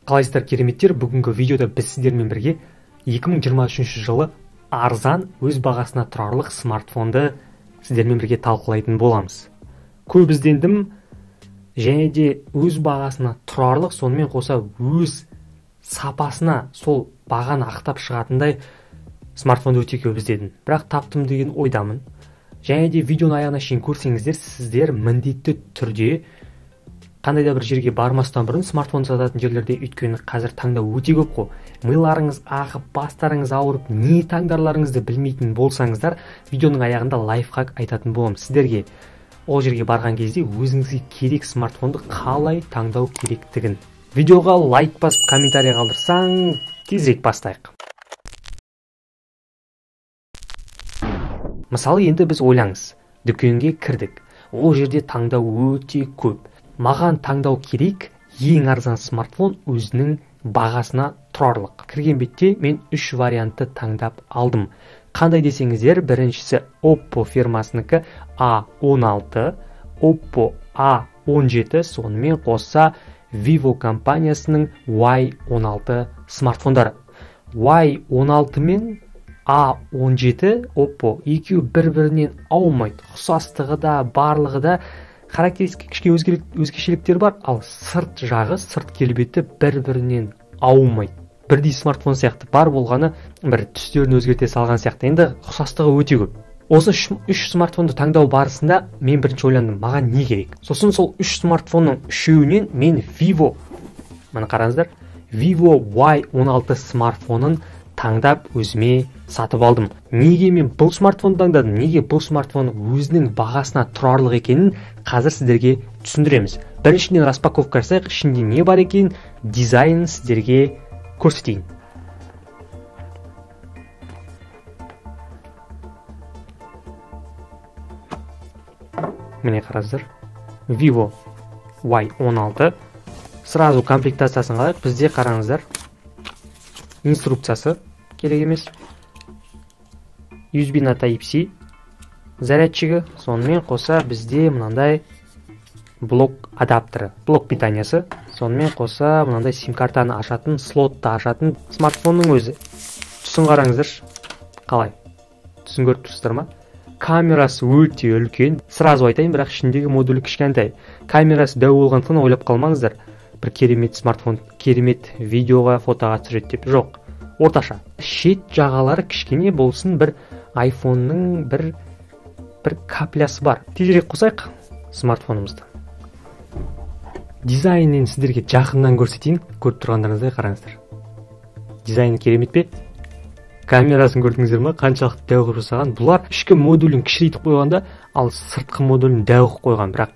Қалайсыздар, кереметтер? Бүгінгі видеода біз сіздермен бірге 2023 жылы арзан, өз бағасына тұрарлық смартфонды сіздермен бірге талқылайтын боламыз. Көп іздендім, және де өз бағасына тұрарлық, сонымен қоса өз сапасына сол бағаны ақтап шығатындай смартфонды өте көп іздедім. Бірақ таптым деген ойдамын. Және де видеоның аяғына шейін көрсеңіздер, сіздер міндетті түрде қандай да бір жерге бармастан бұрын смартфон сататын жерлерде, өйткені қазір таңдау өте көп қой. Миларыңыз ағып, бастарыңыз ауырып, не таңдарларыңызды білмейтін болсаңыздар, видеоның аяғында лайфхак айтатын боламын сіздерге. Ол жерге барған кезде өзіңізге керек смартфонды қалай таңдау керектігін. Видеоға лайк басып, комментарий қалдырсаң, тезірек бастайық. Мысалы, енді біз ойлаңыз, дүкенге кірдік. Ол жерде таңдау өте көп. Маған таңдау керек ең арзан смартфон өзінің бағасына тұрарлық. Кірген бетте мен үш вариантты таңдап алдым. Қандай десеңіздер, біріншісі Oppo фирмасыныкі A16, Oppo A17, сонымен қоса Vivo компаниясының Y16 смартфондары. Y16 мен A17 Oppo екеуі бір-бірінен аумайды. Ұқсастығы да, барлығы да, характеристика кішкене өзгешеліктер бар, ал сырт жағы, сырт келбеті бір-бірінен аумайды. Бірдей смартфон сияқты, бар болғаны бір түстерін өзгерте салған сияқты. Енді ұқсастығы өте көп. Осы үш смартфонды таңдау барысында мен бірінші ойландым, маған не керек? Сосын сол үш смартфонның үшеуінен мен Vivo, міне қараңыздар, Vivo Y16 смартфонын таңдап өзіме сатып алдым. Неге мен бұл смартфонды таңдадым? Неге бұл смартфон өзінің бағасына тұрарлық екенін қазір сіздерге түсіндіреміз. Біріншіден распаковка жасайық, ішінде не бар екенін, дизайнын сіздерге көрсетейін. Міне қараңыздар, Vivo Y16. Сразу комплектациясын қарайық. Бізде қараңыздар, инструкциясы керек емес, USB на Type-C зарядчигі, сонымен қоса бізде мынандай блок адаптеры, блок питаниясы, сонымен қоса мынандай сим-картаны ашатын, слотты ашатын смартфонның өзі. Түсін қараңыздаршы, қалай? Түсін көріп тұрсыздар ма? Камерасы өте үлкен, сразу айтайын, бірақ ішіндегі модулі кішкентай. Камерасы дәу болғандықтан ойлап қалмаңыздар, бір керемет смартфон, керемет видеоға, фотоға түсіреді деп. Жоқ, орташа. Шет жағалары кішкене болсын, бір айфонның бір каплясы бар. Тезірек қосайық смартфонымызды. Дизайнын сіздерге жақыннан көрсетейін. Көріп тұрғандарыңыздай қараңыздар. Дизайны керемет пе? Камерасын көрдіңіздер ма? Қаншалықты дәу қылып жасаған. Бұлар ішкі модулін кішірейтіп қойғанда, ал сыртқы модулін дәу қылып қойған. Бірақ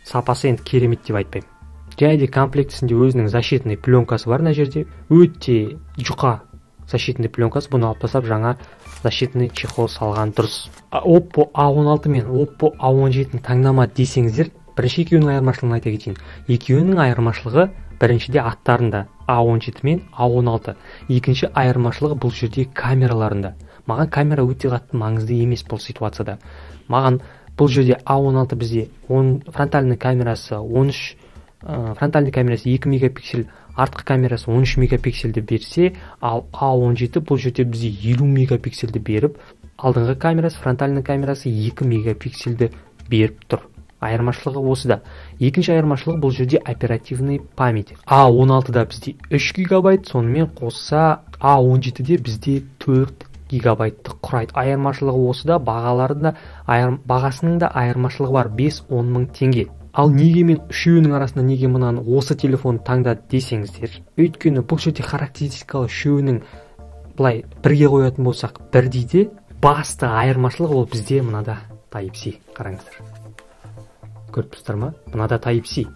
сапасы енді керемет деп айтпаймын. Және де комплектісінде өзінің защитный пленкасы бар мына жерде. Өте жұқа защитный пленкасы. Бұны алып тастап жаңа защитный чехол салған дұрыс. Oppo A16 мен Oppo A17-ні таңдама десеңіздер, бірінші екеуінің айырмашылығын айта кетейін. Екеуінің айырмашылығы біріншіде аттарында A17 мен A16. Екінші айырмашылығы бұл жерде камераларында. Маған камера өте қатты маңызды емес бұл ситуацияда. Маған бұл жерде A16 бізде фронтальный камерасы 13, фронтальный камерасы 2 мегапиксель, артқы камерасы 13 мегапиксельді берсе, ал A17 бұл жерде бізде 50 мегапиксельді беріп, алдыңғы камерасы, фронтальный камерасы 2 мегапиксельді беріп тұр. Айырмашылығы осыда. Екінші айырмашылығы бұл жерде оперативный память. A16-да бізде 3 гигабайт, сонымен қоса A17-де бізде 4 гигабайтты құрайды. Айырмашылығы осыда, бағасының да айырмашылығы бар, 5-10 мың теңге. Ал неге мен үшеуінің арасында неге мынаны осы телефон таңдады десеңіздер, өйткені бұл жерде характеристикалы үшеуінің былай бірге қоятын болсақ бірдей де, басты айырмашылығы ол бізде мынада Type-C. Қараңыздар. Көріп тұрсыздар ма? Мынада Type-C.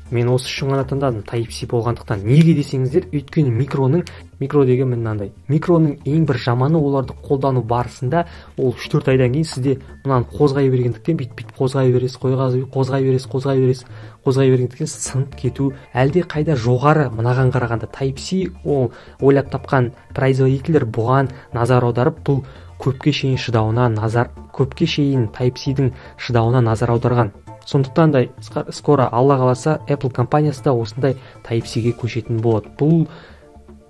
Мен осы үшін ғана таңдадым, Type-C болғандықтан. Неге десеңіздер, өйткені микро деген мынандай. Микроның ең бір жаманы оларды қолдану барысында ол 3-4 айдан кейін сізде мынаны қозғай бергендіктен бүйтіп қозғай бересіз, қозғай бересіз, қозғай бересіз, қозғай бергендіктен сынып кету әлде қайда жоғары. Мынаған қарағанда Type-C ол ойлап тапқан производительдер бұған назар аударып, бұл көпке шейін шыдауына назар, көпке шейін Type-C-дің шыдауына назар аударған. Сондықтан да скоро, Алла қаласа, Apple компаниясы да осындай Type-C-ге көшетін болады. Бұл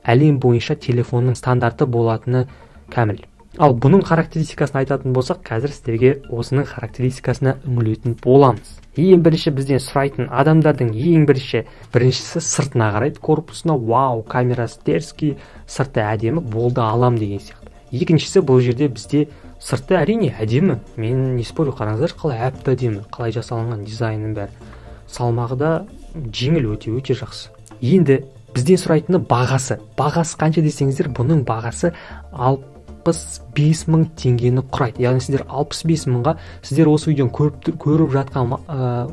әлем бойынша телефонның стандарты болатыны кәміл. Ал бұның характеристикасын айтатын болсақ, қазір сіздерге осының характеристикасына үңілетін боламыз. Ең бірінші бізден сұрайтын адамдардың ең біріншісі сыртына қарайды, корпусына: вау, камерасы дерзкий, сырты әдемі, болды, алам деген сияқты. Екіншісі, бұл жерде бізде сырты, әрине, әдемі, мен не спорю, қараңыздаршы, қалай әп әдемі, қалай жасалынған, дизайнның бәрі, салмағы да жеңіл, өте өте жақсы. Енді бізден сұрайтыны бағасы. Бағасы қанша десеңіздер, бұның бағасы 65 000 теңгені құрайды. Яғни сіздер 65 мыңға, сіздер осы видеоны көріп жатқан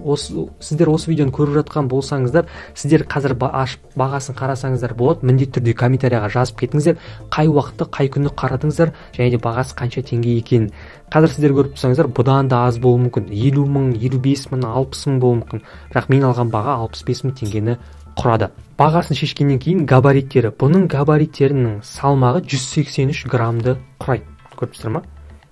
осы сіздер осы видеоны көріп жатқан болсаңыздар, сіздер қазір ашып бағасын қарасаңыздар болады. Міндетті түрде комментарияға жазып кетіңіздер, қай уақытта, қай күні қарадыңыздар және де бағасы қанша теңге екенін. Қазір сіздер көріп тұрсаңыздар, бұдан да аз болуы мүмкін: 50 000, 55 000, 60 000 болуы мүмкін. Бірақ мен алған баға 65 000 теңгені құрады. Бағасын шешкеннен кейін габариттері. Бұның габариттерінің салмағы 183 граммды құрайды, көріп тұрсыздар ма?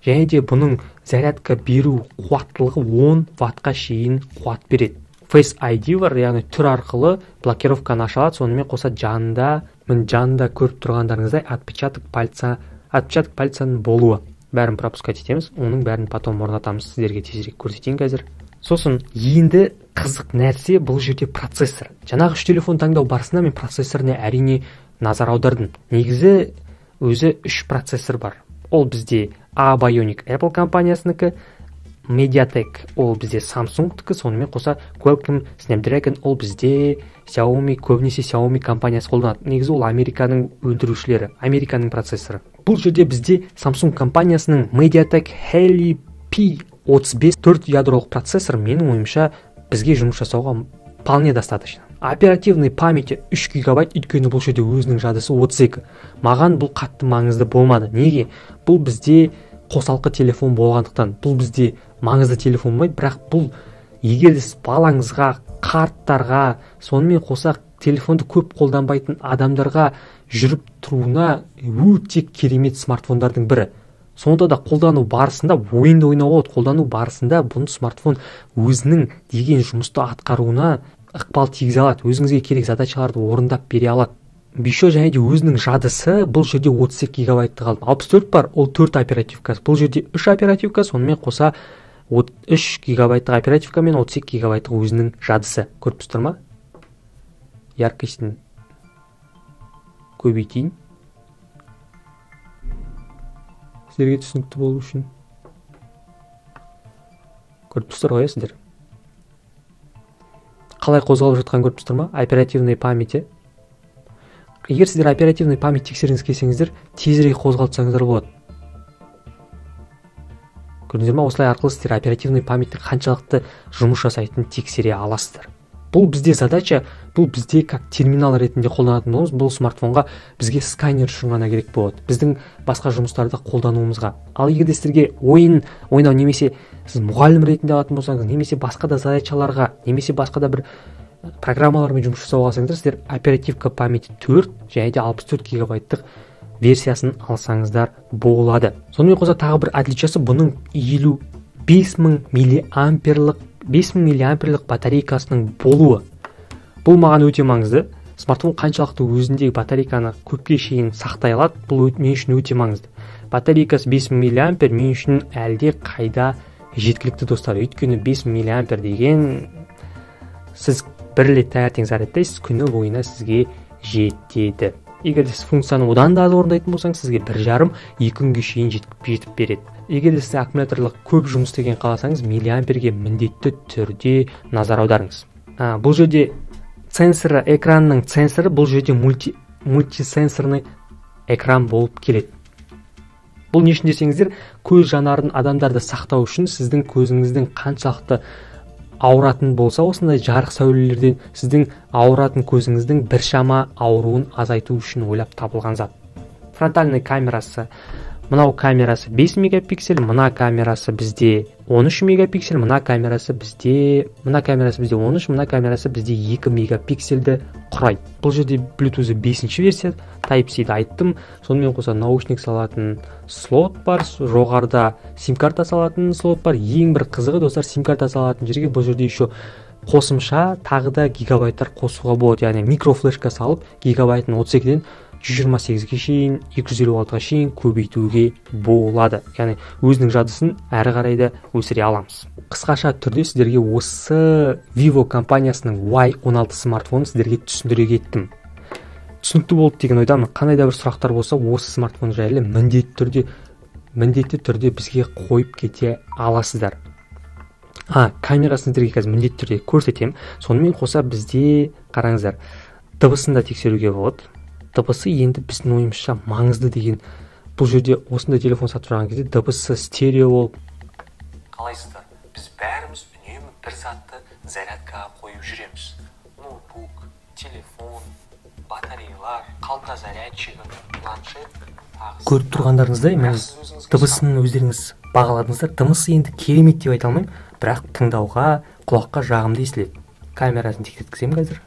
Және де бұның зарядка беру қуаттылығы 10 ваттқа шейін қуат береді. Face ID бар, яғни түр арқылы блокировканы аша алады. Сонымен қоса жанында, міне, жанында көріп тұрғандарыңыздай, отпечаток пальцаның болуы. Бәрін пропускать етеміз, оның бәрін потом орнатамыз, сіздерге тезірек көрсетейін қазір. Сосын енді қызық нәрсе бұл жерде процессор. Жаңағы үш телефон таңдау барысында мен процессорына, әрине, назар аудардым. Негізі өзі үш процессор бар. Ол бізде A Bionic, Apple компаниясынікі, MediaTek, ол бізде Samsung-тікі, сонымен қоса Qualcomm Snapdragon, ол бізде Xiaomi, көбінесе Xiaomi компаниясы қолданады. Негізі ол Американың өндірушілері, Американың процессоры. Бұл жерде бізде Samsung компаниясының MediaTek Helio P35 төрт ядролық процессор, менің ойымша, бізге жұмыс жасауға вполне достаточно. Оперативный памяти 3 гигабайт, өйткені бұл жерде өзінің жадысы 32. Маған бұл қатты маңызды болмады. Неге? Бұл бізде қосалқы телефон болғандықтан, бұл бізде маңызды телефон болмайды. Бірақ бұл егер де сіз балаңызға, қарттарға, сонымен қоса телефонды көп қолданбайтын адамдарға жүріп тұруына өте керемет смартфондардың бірі. Сонда да қолдану барысында ойынды ойнауға болады. Қолдану барысында бұны смартфон өзінің деген жұмысты атқаруына ықпал тигізе алады, өзіңізге керек задачаларды орындап бере алады еще. Және де өзінің жадысы бұл жерде 32 гигабайтты қалды. 64 бар, ол 4 оперативкасы, бұл жерде 3 оперативка, сонымен қоса 3 гигабайттық оперативка мен 32 гигабайттық өзінің жадысы. Көріп тұрсыздар ма? Яркостін көбейтейін сіздерге түсінікті болу үшін. Көріп тұрсыздар ғой, иә? Сіздер қалай қозғалып жатқанын көріп тұрсыздар ма? Оперативный памяти, егер сіздер оперативный память тексергіңіз келсеңіздер, тезірек қозғалтсаңыздар болады. Көрдіңіздер ма? Осылай арқылы сіздер оперативный памяттің қаншалықты жұмыс жасайтынын тексере аласыздар. Бұл бізде задача, бұл бізде как терминал ретінде қолданатын боламыз. Бұл смартфонға бізге сканер үшін ғана керек болады, біздің басқа жұмыстарда қолдануымызға. Ал егер де сіздерге ойын ойнау немесе сіз мұғалім ретінде алатын болсаңыз, немесе басқа да задачаларға, немесе басқа да бір программалармен жұмыс жасауға алсаңыздар, сіздер оперативка памяти 4 және де 64 гигабайттық версиясын алсаңыздар болады. Сонымен қоса тағы бір отличиясы бұның 55 000 миллиамперлық, 5000 миллиамперлік батарейкасының болуы. Бұл маған өте маңызды. Смартфон қаншалықты өзіндегі батарейканы көпке шейін сақтай алады, бұл мен үшін өте маңызды. Батарейкасы 5000 миллиампер мен үшін әлде қайда жеткілікті, достар. Өйткені 5000 миллиампер деген, сіз бір рет таңертең зарядтайсыз, күні бойына сізге жетеді. Егер де сіз функцияны одан да аз орындайтын болсаңыз, сізге 1,5-2 күнге шейін жетіп береді. Егер де сіз аккумуляторлық көп жұмыс істеген қаласаңыз, миллиамперге міндетті түрде назар аударыңыз. Бұл жерде сенсоры, экранның сенсоры, бұл жерде мультисенсорный экран болып келеді. Бұл не үшін десеңіздер, көз жанарын адамдарды сақтау үшін. Сіздің көзіңіздің қаншалықты ауыратын болса, осындай жарық сәулелерден сіздің ауыратын көзіңіздің біршама ауруын азайту үшін ойлап табылған зат. Фронтальный камерасы Мынау камерасы 5 мегапиксель, мына камерасы бізде 13 мегапиксель, мына камерасы бізде 13, мына камерасы бізде 2 мегапиксельді құрайды. Бұл жерде Bluetooth 5-ші версия, Type-C-ді айттым. Сонымен қоса наушник салатын слот бар, жоғарыда сим-карта салатын слот бар. Ең бір қызығы, достар, сим-карта салатын жерге бұл жерде еще қосымша тағы да гигабайттар қосуға болады. Яғни микрофлешка салып, гигабайтын 32-ден 128-ге шейін, 256-ға шейін көбейтуге болады. Яғни өзінің жадысын әрі қарай да өсіре аламыз. Қысқаша түрде сіздерге осы Vivo компаниясының Y16 смартфонын сіздерге түсіндіре кеттім. Түсінікті болды деген ойдамын. Қандай да бір сұрақтар болса, осы смартфон жайлы міндетті түрде бізге қойып кете аласыздар. Камерасын сіздерге қазір міндетті түрде көрсетемін. Сонымен қоса бізде қараңыздар, дыбысын да тексеруге болады. Дыбысы енді біздің ойымызша маңызды деген. Бұл жерде осындай телефон сатып тұрған кезде дыбысы стерео болып. Қалайсыздар? Біз бәріміз үнемі бір затты зарядкаға қойып жүреміз. Ноутбук, телефон, батареялар, қалта зарядчигі, планшет. Көріп тұрғандарыңыздай, міне дыбысын өздеріңіз бағаладыңыздар. Дыбысы енді керемет деп айта алмаймын, бірақ тыңдауға, құлаққа жағымды естіледі. Камерасын тексерткіземін қазір.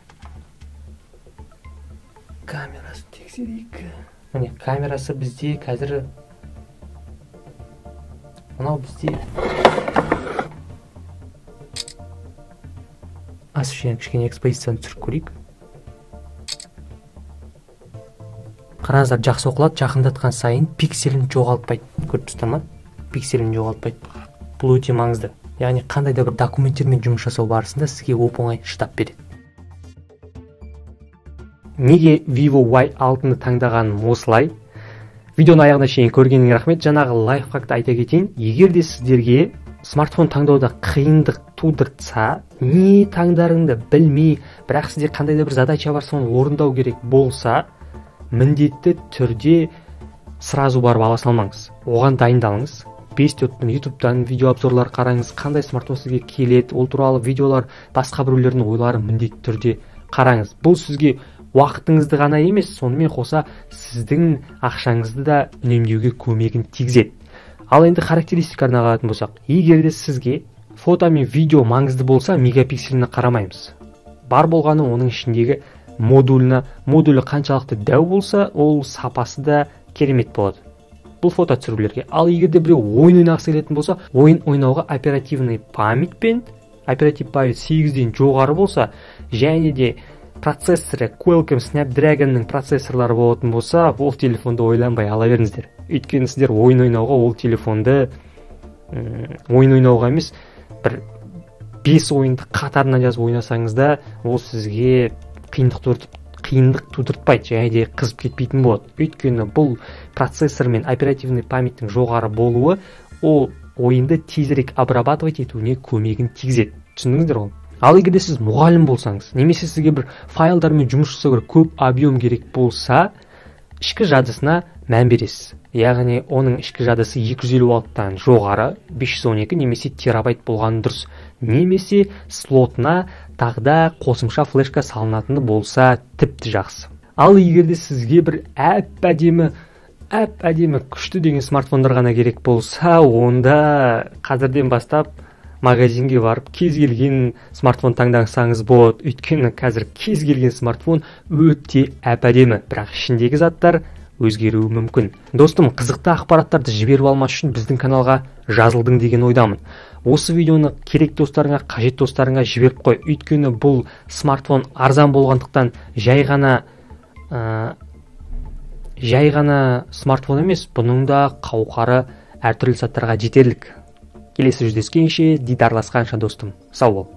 Камерасын тексерейік. Міне камерасы бізде қазір мынау бізде освещение, кішкене экспозицияны түсіріп көрейік. Қараңыздар, жақсы оқылады, жақындатқан сайын пикселін жоғалтпайды. Көріп тұрсыздар ма? Пикселін жоғалтпайды. Бұл өте маңызды. Яғни қандай да бір документтермен жұмыс жасау барысында сізге оп-оңай шыдап береді. Неге Vivo Y6-ны таңдағаным осылай? Видеоның аяғына шейін көргеніңе рахмет. Жаңағы лайфхакты айта кетейін. Егер де сіздерге смартфон таңдауда қиындық тудыртса, не таңдарыңды білмей, бірақ сізде қандай да бір задача бар, соны орындау керек болса, міндетті түрде сразу барып ала салмаңыз. Оған дайындалыңыз. 5-4-тен YouTube-тан видео обзорлар қараңыз, қандай смартфон сізге келеді, ол туралы видеолар, басқа біреулердің ойларын міндетті түрде қараңыз. Бұл сізге уақытыңызды ғана емес, сонымен қоса сіздің ақшаңызды да үнемдеуге көмегін тигізеді. Ал енді характеристикаларына қарайтын болсақ, егер де сізге фото мен видео маңызды болса, мегапикселіне қарамаймыз. Бар болғаны оның ішіндегі модуліне, модулі қаншалықты дәу болса, ол сапасы да керемет болады. Бұл фото түсірулерге. Ал егер де біреу ойын ойнағысы келетін болса, ойын ойнауға оперативный память пен оператив память 8-ден жоғары болса, және де процессоры Qualcomm Snapdragon'ның процессорлары болатын болса, ол телефонды ойланбай ала беріңіздер. Өйткені сіздер ойын ойнауға ол телефонды ойын ойнауға емес, бір 5 ойынды қатарынан жазып ойнасаңыз да, ол сізге қиындық тудыртпайды және де қызып кетпейтін болады. Өйткені бұл процессор мен оперативный памяттің жоғары болуы ол ойынды тезірек обрабатывать етуіне көмегін тигізеді. Түсіндіңіздер ғой? Ал егер де сіз мұғалім болсаңыз, немесе сізге бір файлдармен жұмыс жасау керек, көп объем керек болса, ішкі жадысына мән бересіз. Яғни оның ішкі жадысы 256-тан жоғары, 512 немесе терабайт болғаны дұрыс. Немесе слотына тағы да қосымша флешка салынатыны болса тіпті жақсы. Ал егер де сізге бір әп-әдемі күшті деген смартфондар ғана керек болса, онда қазірден бастап магазинге барып кез келген смартфон таңдасаңыз болады. Өйткені қазір кез келген смартфон өте әп-әдемі, бірақ ішіндегі заттар өзгеруі мүмкін. Достым, қызықты ақпараттарды жіберіп алмас үшін біздің каналға жазылдың деген ойдамын. Осы видеоны керек достарыңа, қажет достарыңа жіберіп қой. Өйткені бұл смартфон арзан болғандықтан жай ғана смартфон емес, бұның да қауқары әртүрлі заттарға жетерлік. Келесі жүздескенше, дидарласқанша достым. Сау бол.